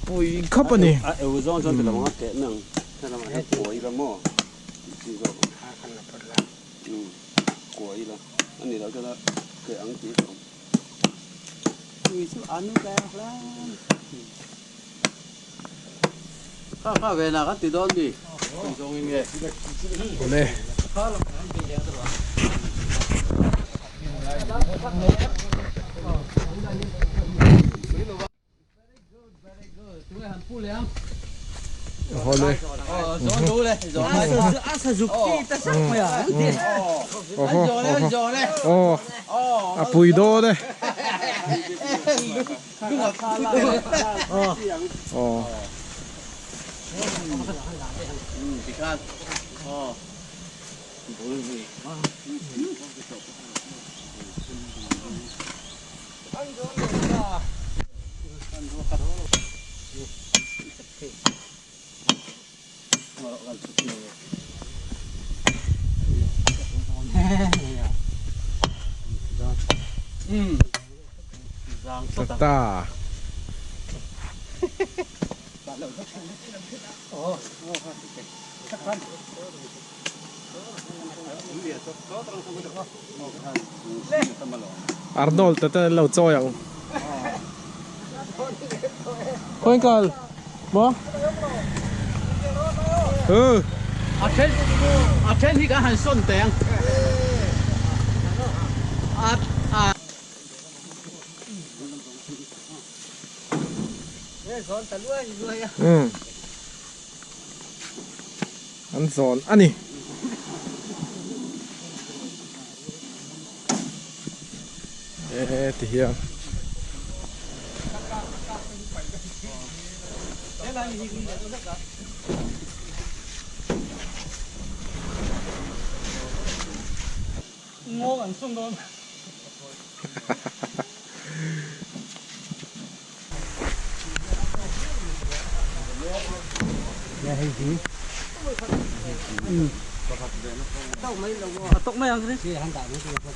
Pui khawp a ni. Awle. Awle. Aw a pui dawn e. Aw. Ta. Arnold te ten an lo chawi ang. Khawi kal maw? Hu. A then a then hi kan han sawn teh ang. A a. Umm. An zawn a ni. E ti hian. Ngawng an sawn dawn.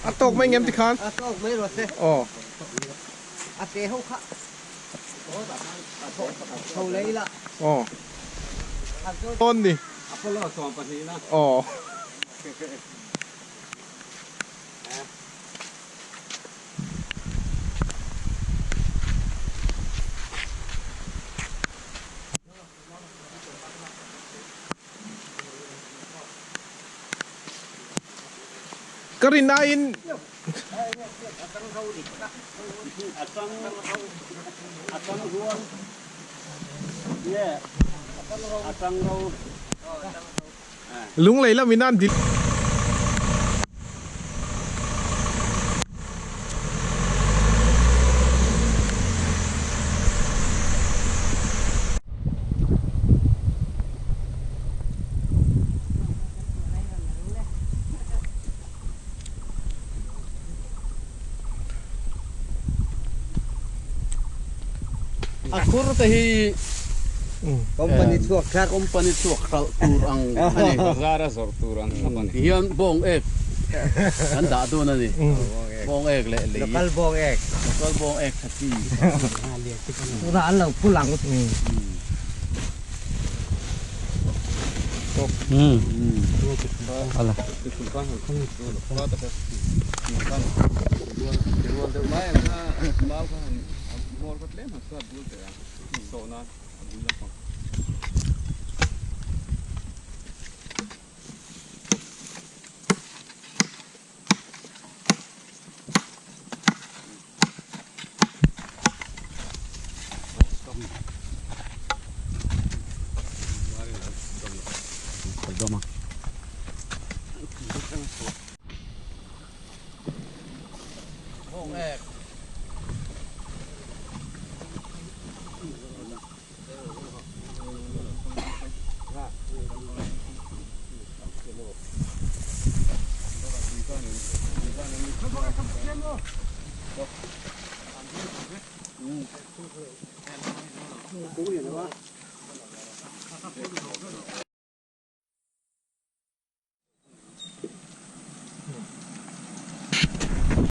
A tawk mai ngem tikhan? Aw. Aw. Dawn ni. Aw. Ka rin aiin Lunglei lamin an dil. A khur te hi Company chhuak hralh. Company chhuak hralh tur ang a ni. Bazar a zawrh tur ang thlap a ni. Ti hian bawng ek kan dah dawn a ni. Bawng ek leh lei. Local bawng ek. Local bawng ek tha chi. Tunah an lo phul ang.